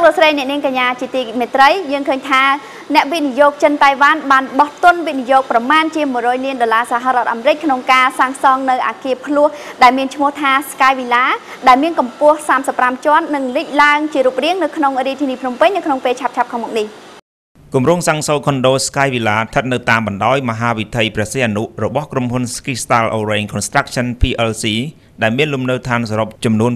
លោកស្រីអ្នកនាងកញ្ញាជាទីមេត្រីយើងឃើញថាអ្នកវិនិយោគចិនតៃវ៉ាន់បានបោះទុនវិនិយោគប្រមាណជា100លានដុល្លារសហរដ្ឋអាមេរិកក្នុងការសាងសង់នៅអគារភ្លោះដែលមានឈ្មោះថា Sky Villa ដែលមានកម្ពស់35ជាន់និងលេចឡើងជារូបរាងនៅក្នុងរាជធានីភ្នំពេញនៅក្នុងពេលឆាប់ៗខាងមុខនេះ។ គម្រោងសាងសង់ខុនដូ Sky Villa ស្ថិតនៅតាមបណ្ដោយមហាវិថីព្រះសីហនុរបស់ក្រុមហ៊ុន Crystal Orange Construction PLC ដែលមានលំនៅឋានសរុបចំនួន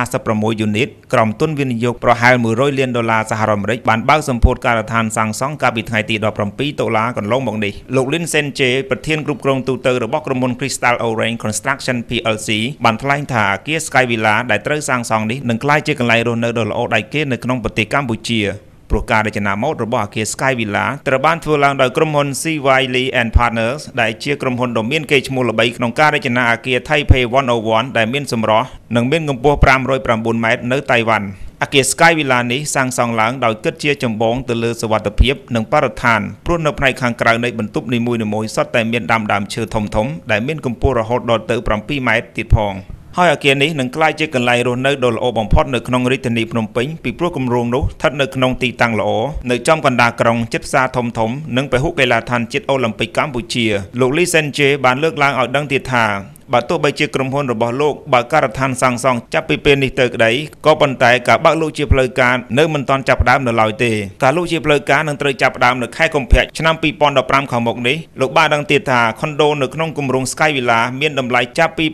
256យូនីតក្រោមទុនវិនិយោគប្រហែល100លានដុល្លារសហរដ្ឋអាមេរិកបានបើកសម្ពោធការដ្ឋានសាងសង់កាលពីថ្ងៃទី17តុលាកន្លងមកនេះ។ លោក Lin Senje ប្រធានគ្រប់គ្រងទូទៅរបស់ក្រុមហ៊ុន Crystal Orange Construction PLC បានថ្លែងថាអគារ Sky Villa ដែលត្រូវសាងសង់នេះនឹងក្លាយជាកន្លែងរស់នៅដ៏ល្អដៃគេនៅក្នុងប្រទេសកម្ពុជា ព្រោះការរចនាម៉ូដរបស់អគារ Sky Villa ត្រូវបានធ្វើឡើងដោយក្រុមហ៊ុន CY Lee and Partners ដែលជាក្រុមហ៊ុនដ៏មានកេរ្តិ៍ឈ្មោះល្បីក្នុងការរចនាអគារ Taipei 101 ដែលមានសម្រស់និងមានកម្ពស់509ម៉ែត្រនៅតៃវ៉ាន់។ អគារ Sky Villa នេះសាងសង់ឡើងដោយគិតជាចម្បងទៅលើសុវត្ថិភាពនិងបរិស្ថាន ព្រោះនៅផ្នែកខាងក្រៅនៃបន្ទប់នីមួយៗសុទ្ធតែមានដើមដើមឈើធំៗដែលមានកម្ពស់រហូតដល់ទៅ7ម៉ែត្រទៀតផង។ ហើយអគារនេះនឹងក្លាយជាកន្លែងរស់នៅដ៏ល្អបំផុតនៅក្នុងរាជធានីភ្នំពេញ ពីព្រោះគម្រោងនោះស្ថិតនៅក្នុងទីតាំងល្អនៅចំកណ្ដាលក្រុងជិតផ្សារធំៗនិងពហុកីឡដ្ឋានជាតិអូឡ িম্প ិកកម្ពុជា។ លោកលីសេនជេបានលើកឡើងឲ្យដឹងទៀតថា បើទោះបីជាក្រុមហ៊ុនរបស់លោកបើកការដ្ឋានសាងសង់ចាប់ពីពេលនេះទៅក្តី ក៏ប៉ុន្តែការបើកលក់ជាផ្លូវការនៅមិនទាន់ចាប់ផ្ដើមនៅឡើយទេ។ ការលក់ជាផ្លូវការនឹងត្រូវចាប់ផ្ដើមនៅខែកុម្ភៈឆ្នាំ2015ខាងមុខនេះ។ លោកបានដឹងទៀតថា ខុនដូនៅក្នុងគម្រោង Sky Villa មានតម្លៃចាប់ពី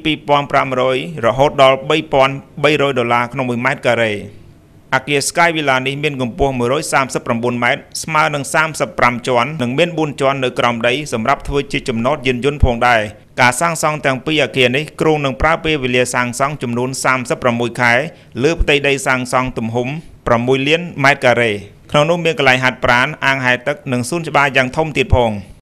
2500រហូតដល់3300ដុល្លារក្នុង1ម៉ែត្រការ៉េ។ អគារ Sky Villa នេះមានកម្ពស់139ម៉ែត្រស្មើនឹង35ជាន់ និងមាន4ជាន់នៅក្រោមដីសម្រាប់ធ្វើជាចំណតយានយន្តផងដែរ។ ការសាងសង់ទាំងពីរអគារនេះគ្រោងនឹងប្រើពេលវេលាសាងសង់ចំនួន36ខែលើផ្ទៃដីសាងសង់ទំហំ6លានម៉ែត្រការ៉េ ក្នុងនោះមានកន្លែងហាត់ប្រាណ អាងហែលទឹក និងសួនច្បារយ៉ាងធំទៀតផង។